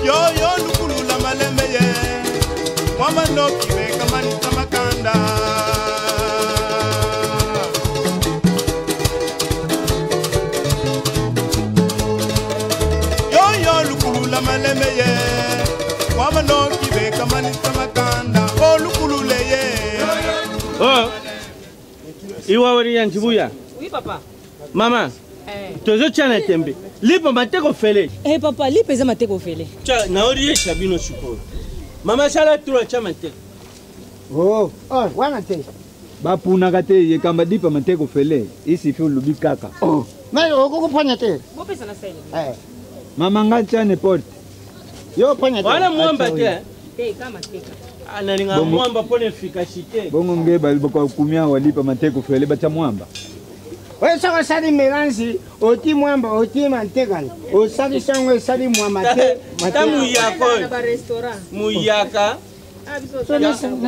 Yoyo lukulula malembe ye mwama noki bekamanisa makanda. Yoyo lukulula malembe ye mwama noki bekamanisa makanda olukulule ye. Oh. Iwa wari ya njibuya. Oui, papa. Mama. Eh. Tozotia na tembe. Lipa mateko fele. Eh, papa, lipa eza mateko fele. Tcha, naoriesha bino sikoyo. Mama sala trop tcha mateko. Oh, oh, wana te. Bapunaka te yekamba dipa mateko fele isifi olubi kaka. Oh, mais okokoponya te. Bopesa na sele. Eh. Mama nga tya n'importe. Yo ponya te. Wana mwamba te. Te, kama teka. Analinga Bongo. mwamba pona efficacité. Bongo nge bakumia walipa mateko fele batya mwamba. Oyo soki osali mélange oti mwamba oti mantekana osalisi yango esali mwamba te. Ta muyaka oyo. Na ba restaurant. Muyaka. Ah, biso So,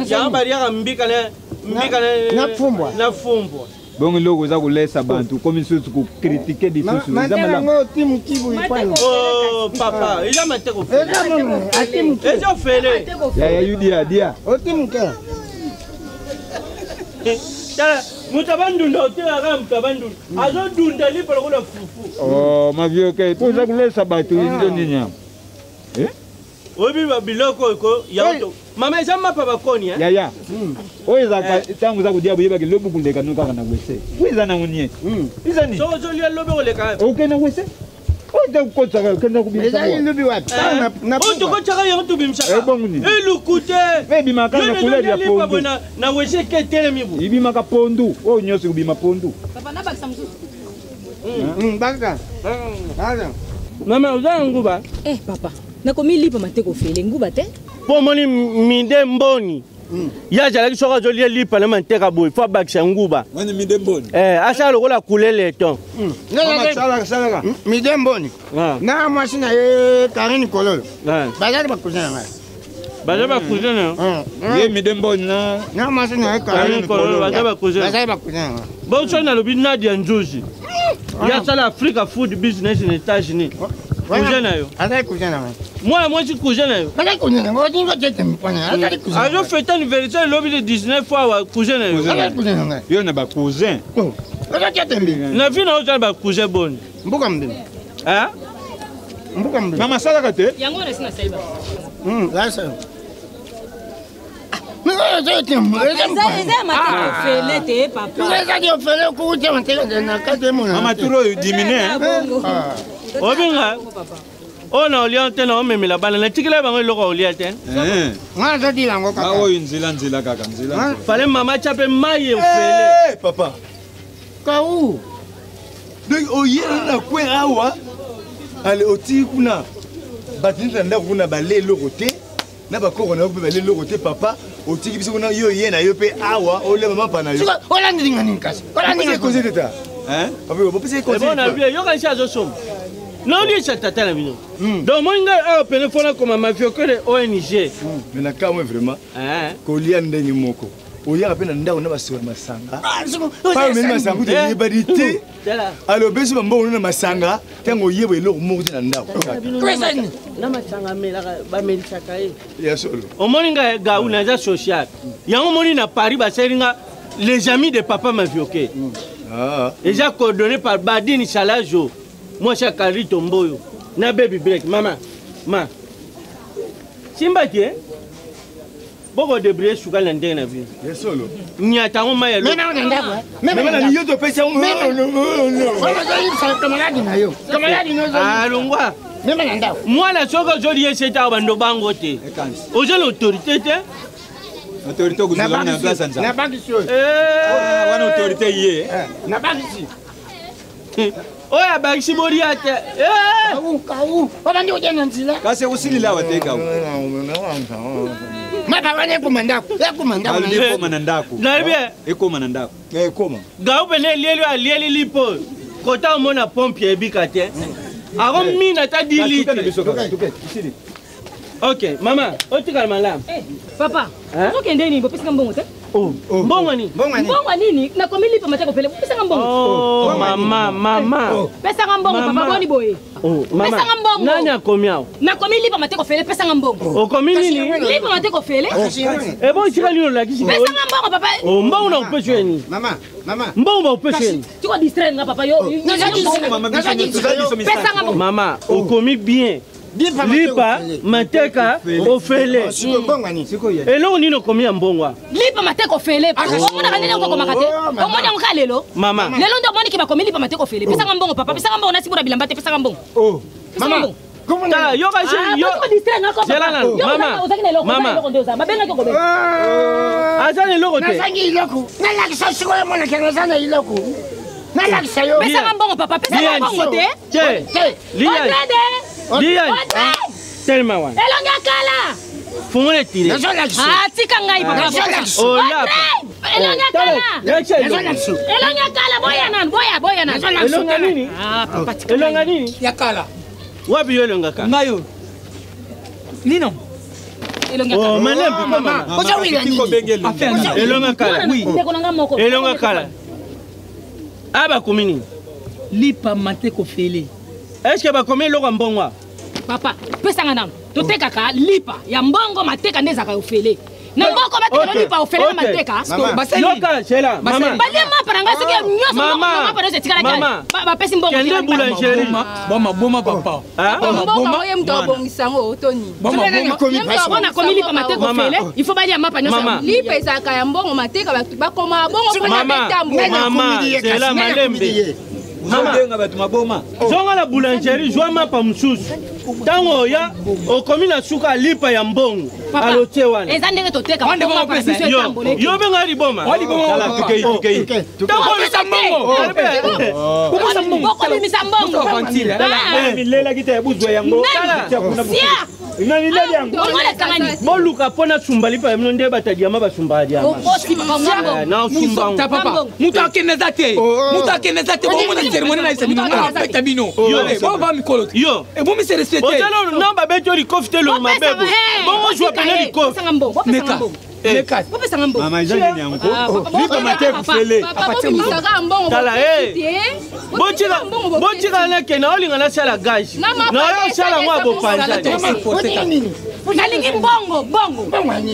Yango baliaka mbika na mbika na Na fumbwa. Na fumbwa. Bongo eloko eza kolesa bantu komi lisusu kokritike lisusu eza manteka malamu. yango oti mokibu ekwani. Oh papa, eza mateko fele. Eza mono ati moke. Eza fele. Ya ya yudia dia. Oti moke. Tala, moto abandunda otelaka moto abandunda. Azodunda lipa lokola fufu. Oh ma vieux ke po eza kolesa bato nzo nini yango. Eh? Oyebi ba biloko oyo ko ya oto. Mama eza mapa bakoni eh. Yaya. Oyo ezalaka ntango oza kodia boyebaki lobi koleka no kaka na wese. Oyo eza nango nie. Eza nini? Soki ozolia lobi koleka. Okende wese. Oyo te kokotisaka okende kobimisa. Ezali lobi wapi? Oyo tokotiaka yango tobimisaka. Eh, bongo nini? Eluku te. Mpe ebimaka na couleur ya lipa boye pondu. na wese ke etelemi boye. Ebimaka pondu. Oyo nyonso ekobima pondu. Papa, nabakisa mosusu. Baka. Mama oza na nguba? Eh, papa. Nakomi lipa mateko fele nguba te. Mpo omoni mide mboni. Ye azalaki soki azolia lipa na manteka boye fo abakisa nguba. Wani mide mboni. Eh, asala lokola coule leton. Mama salaka salaka. Mide mboni. Na mwasi na ye Karine Kololo. Bazali bacousin na ngai. Baza bacousin na yo? Ye mide mboni na. Na mwasi na ye Karine Kololo baza bacousin. Bazali bacousin na ngai. Bon soki nalobi Nadia Nzuzi. Ye asala Africa Food Business na États-Unis. Cousin na yo. Azali cousin na ngai. Mwana mwasi cousin na yo. Azali cousin na ngai. Olingi otie mpona. Azali cousin. Azo fête anniversaire lobi le 19 fois wa cousin na yo. Azali cousin na ngai. Yo na bacousin. Ozotia tembe. Na vie na yo ozala bacousin boni. Mboka mbima. Hein? Mboka mbima. Mama salaka te. Yango wana esi nasali ba. Lasa. Mais oyo ozotia Eza eza ya mateko fele te, papa. Ezali ofele okutia manteka na kati emona. Mama turo oyo dimine. Obinga. Oyo na olia te na omemela bana natikela bango eloko ya olia te. Nga nazodila yango kaka. Oyo nzela nzela kaka nzela. Fale mama tya mpe mai efele. Eh, papa. Kau. Donc oye na coin awa. Ale otiki kuna. Bato neti na ndako kuna bale eloko te. Na bakoko na yo mpe bale eloko te papa. Otiki biso kuna yo ye na yo mpe awa olema mapa na yo. Olandinga nini kasi? Olandinga conseil teta. Hein? Papa bopesa ye conseil. Ebo na bino yokanisi azosomba. Naoliesa tata na bino. Donc moi ngai awa pene fo nakoma mafiokele ONG. Mais na kamwe vraiment. Kolia ndenge moko. Oyaka mpe na ndako na basolo ya masanga. Pa omeli masanga kutu eyebani te. Alors obesi bambongo na masanga ntango oyeba eloko moko te na ndako. Na masanga amelaka bamelisaka ye. Ya solo. Omoni ngai gau naza social. Yango omoni na Paris basali nga les amis de papa Mavioke. Eza coordonné par Badini Salajo. Mwasi ya Carlito Mboyo na baby break mama ma simbaki eh? Boko débrouiller sukali na ndenge na bino. Ya solo. Nyata yango mai ya Mema na ndako. Mema na yo topesa yango. Kamaradi na yo. Kamaradi na yo. Ah, longwa. Mema na ndako. Mwana soki ozolia ese te bando bango te. Oza na autorité te. Autorité okozala na place ya nzambe. Nabakisi oyo. Wana autorité ye. Nabakisi. Oyo abakisi bolia te. Kau, obandi kolia na nzela. Kasi ekosilila awa te kau. Mapa wana ekoma ndako, ekoma ndako. Ekoma na ndako. Nayebi. Ekoma na ndako. Ekoma. Gao pene elieli oyo alieli lipo. Kota omona pompe ebika te. Akomina ata 10 litre. Ok, mama, otikala malamu. Papa, ozokende nini? Bopesaka mbongo te? Mbongo nini? Mbongo nini? Nakomi lipa mateko pele. Pesaka mbongo. Oh, mama, mama. Pesaka mbongo papa boni boye. Mama. Pesaka mbongo. Nani akomi awa? Nakomi lipa mateko fele, pesaka mbongo. Okomi nini? Lipa mateko fele. Ebo esika nini olakisi? Pesaka mbongo papa. Oh, mbongo na kopesa yo nini? Mama, mama. Mbongo bakopesa yo nini? Tiko distraire nga papa yo. Pesaka mbongo. Mama, okomi bien. Lipa mateka ofele. Eloko nini okomi ya mbongo? Lipa mateka ofele. Omonaka nini okokomaka te? Omoni yango kaka lelo? Mama. Lelo nde omoni ke bakomi lipa mateka ofele. Pesaka mbongo papa, pesaka mbongo nasi bura bilamba te, pesaka mbongo. Pesaka mbongo. Tala, yoka si yo. Zela nanu. Mama. Mama. Aza na eloko te. Nazangi eloko. Nalakisa sikoyo omonaka naza na eloko. Nalakisa yo. Pesaka mbongo papa, pesaka mbongo te. Te. Liane. Liane. Telema wana. Elongi ya kala. Fungola etire. Ah, tika ngai papa. Olapa. Elongi ya kala. Elongi ya kala, boya nanu, boya, boya nanu. Elonga nini? Ah, papa tika. Elonga nini? Ya kala. Wapi yo elonga kala? Ngai yo. Nino. Elongi ya kala. Oh, malembe mama. Elonga kala. Ndeko na nga moko. Elonga kala. Aba komi nini? Lipa mateko fele. Est-ce que bakomi eloko ya mbongo? Papa, pesanga nanu. Totekaka lipa ya mbongo mateka nde ezalaka ofele. Na mboko bateka lipa ofele na mateka. Yoka, Sheila, mama. Balie mapa na ngai soki nyonso mapa nyonso etikalaki. Bapesi mbongo. Kende boulangerie. Boma boma papa. Mboka oye moto abongisa yango otoni. Mpo nakomi lipa mateka ofele, il faut balia mapa nyonso. Lipa ezalaka ya mbongo mateka bato bakoma bongo mpona betambo. Mama, Sheila malembe. Ozobenga bato maboma. Zonga na boulangerie, zwa mapa mosusu. Ntango oya okomi na suka lipa ya mbongo. Alotie wana. Eza ndenge toteka. Yo benga liboma. Tokobimisa mbongo. Bokobimisa mbongo. Milelaki te buzwa yango. Boluka mpo nasumba lipa ya bino nde bato ya diama basumbaka diama. Papa, moto akende eza te. Moto akende eza te. Bomona cérémonie na yesa bino. Nga napeta bino. Bo ba mikolo te. Yo. Ebomi se respecte. Ozala na babeti yo likofi te elongo mabe bo. Bongo zwa pene likofi. Meka. Meka. Mama eza nini yango? Lipa mateka ofele. Tala botika nakende olinga nasala gage. Nayo osala ngo ya bopanza. Nalingi mbongo, mbongo.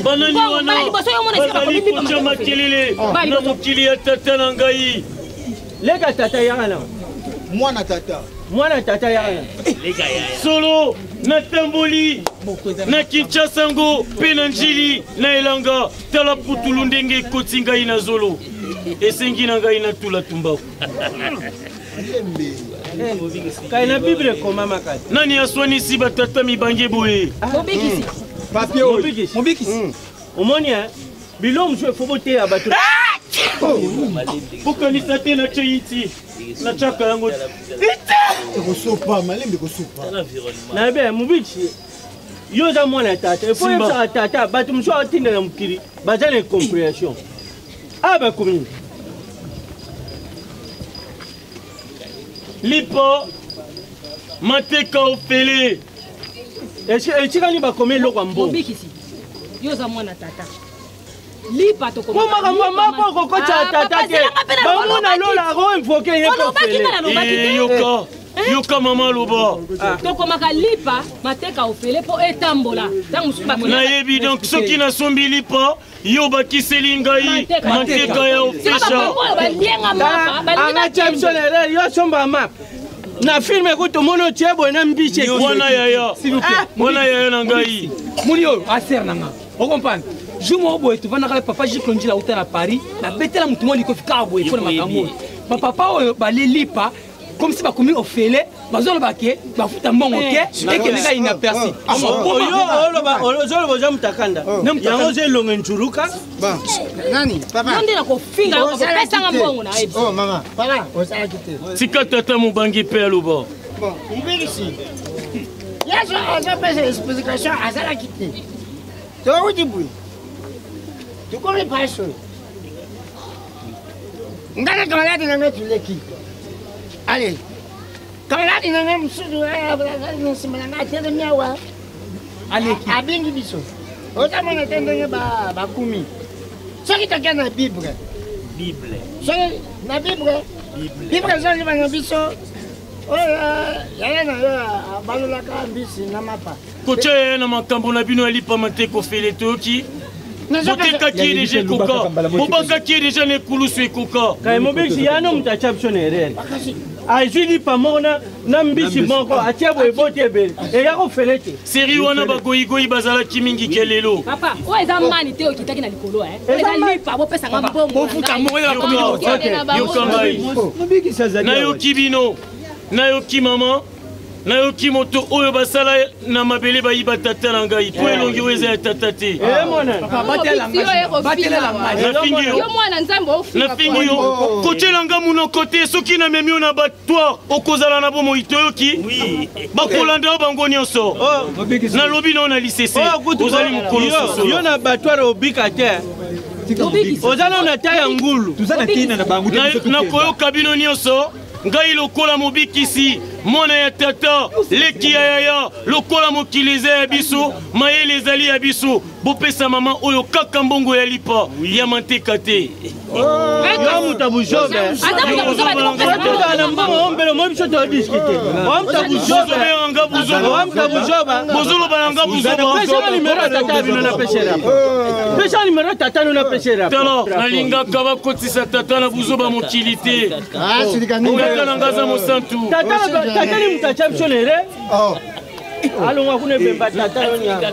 Banani wana bazali kotya makelele na mokili ya tata na ngai. Leka tata yaka na. Mwana tata. Mwana tata yaka na. Solo natamboli na Kinshasa ngo mpe na Njili na elanga tala putulu ndenge ekoti ngai na zolo esengi na ngai natula tumbaku. Kai na Bible ekomama kati. Nani aswanisi batata mibange boye? Mobikisi. Papier oyo. Mobikisi. Omoni hein? Biloko mosusu efo boteya bato. Bokanisa te natye iti natyaka yango ekosopa malembe ekosopa. Nayebi mobikisi yo oza mwana ya tata efo oyebisaka tata bato mosusu atinda na mokili baza na incomprehension. Awa bakomi lipa mateka ofele. Etikali bakomi eloko ya mbongo. Mobikisi. Yo oza mwana tata. Lipa Po makambo ya mapa okokotisa tata te. Bamona lola akoinvoke ye Olobaki nga nalobaki te. Yoka yoka mama loba. Tokomaka lipa mateka ofele mpo etambola. Ntango mosusu bato Nayebi donc soki nasombi lipa yo bakiseli ngai mateka ya ofesha. Balienga mapa Angatia biso na erreur yo asomba mapa. Na filme ekuti tomoni otie boye na mbisi. Wana yaya, wana yaya na ngai. Moni oyo aser na nga. Okomprendre? Jour moko boye tovandaka na papa Gilles Njila auta na Paris, nabetela motu moko likofi kaka boye mpo na makambo oyo. Bapapa oyo balie lipa comme si bakomi ofele, Bazoloba ke bafuta mbongo te, ekendeka inaperçu. Ozoloba oza mutakanda, yango oza elongo nzuluka. Nani papa? Yo nde nakofinga yo, kopesanga mbongo na yebi. Oh mama, papa osalaki te. Tika tata mobangi mpe aloba. Bon, mobikisi yesu azopesa explication, azalaki te. Touti boye, tokomi pasi oyo, ngai na camarade na ngai tuleki. Ale camarade na ngai mosusu azali na nsima na ngai, atelemi awa, abengi biso. Ozamona te ndenge bakumi. Soki toke na Bible, soki na Bible, Bible ezoloba na biso oyo yaya na yo abalolaka mbisi na mapa. Kotya yaya na makambo na bino ya lipama te. Kofele toyoki, botekaki ye deja, ekoka. Bobakaki ye deja na ekulusu, ekoka. Kai mobikisi yano moto atya biso na erreur. Azwi lipa moko na mbisi moko, atia boye, boti ebele, eya kofele te. Seri wana bagoyigoyi bazalaki mingi ke lelo. Papa, oyo eza mani te, okitaki na likolo. Oyo eza lipa, bopesanga mbongo. Bofuta mbongo ya bakomi. Yoka ngai, nayoki bino, nayoki mama, nayoki moto oyo basala na mabele bayiba tata na ngai, po elongi oyo eza ya tata te. Nafingi yo. Yo mwana Nzambe, ofinga. Nafingi yo, kotyela nga monoko te. Soki namemi yo na batoi, okozala na bomoi. Toyoki, bakolanda yo bango nyonso. Nalobi na yo na lisese, ozali mokolo. Yo sosolo na batware obika te, oza nano na ta ya ngulu. Toza na tina na bango te, biso tokenda. Nakoyoka bino nyonso. Ngai lokola mobikisi, mwana ya tata, leki ya yaya, lokola mokili eza ya biso, mayele ezali ya biso, bopesa mama oyo kaka mbongo ya lipa ya manteka te. Yo moto ya buzobe, Aza moto ya buzoba te, bopesanga. Tozala na mbongo oyo mbele omoi biso todiskute. Oa moto ya buzobe. Bozobenganga nga buzoba. Oa moto ya buzoba. Bozoloba na nga buzoba. Pesanga nimero ya tata ya bino, napesela. Pesa nimero ya tata no, napesela. Tala, nalingaka bakotisa tata na buzoba mokili te. Tata na nga aza mosantu. Tata tata ni moto atya biso na erreur. Alongwa kuna, ebemba tata yo, nyama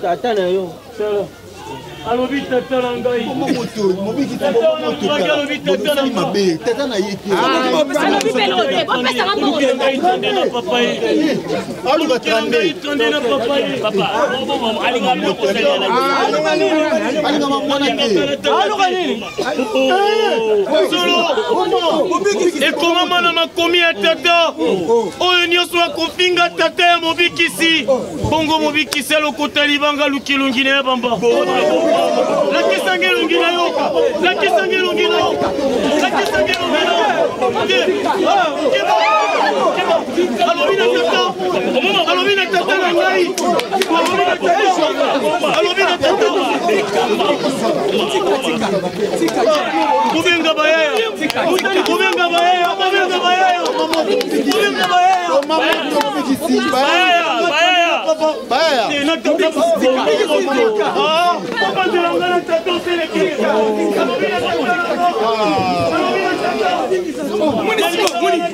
tata na yo. Tala. Alobi tata na ngai. Alobi tata na ngai. Mabe tata na ye te. Alobi mpe eloko te, bopesanga mbongo. Ngai tande na papa ye. Aluka Ngai 32. tande na papa ye. Alingama mwana te. Aluka nini? Solo ekomama na makomi ya tata oyo nyonso akofinga tata ya mobikisi, bongo mobikisi alokota libanga, aluki elongi na ya bamba. Lakisanga elongi na yo, lakisanga elongi na yo, lakisanga elongi na yo. Te, keba, keba. Alobi na tata, alobi na tata na ngai, alobi na tata, alobi na tata. Bobenga bayaya, bobenga bayaya, bobenga bayaya, bobenga bayaya, bayaya, bayaya. Te, na tata. Ah, bobanzela nga na tata oseleke. Alobi na tata na nga. Alobi na tata.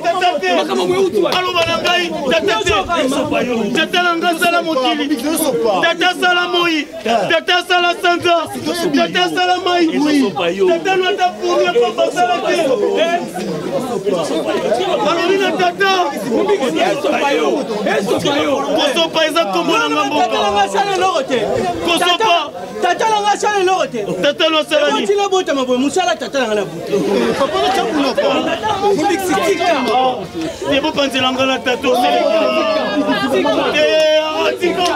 Tata te. Aloba na ngai tata te. Tata na ngai asala mokili, tata asala moi, tata asala sanza, tata asala mai, tata no ata fourmi apamba asala te. Alobi na tata kosopa eza kombo na nga Tata na mboka nga asala eloko te. Kosopa. Tata na nga asala eloko te. Tata no asala nini? Otina botama boye, mosala tata na nga na butu. Te, bopanzela nga na tata oseleke te. Tika.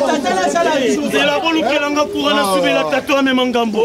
Tata nasala lisusu. Nzela, bolukela nga courant, nasubela tata amema ngambo.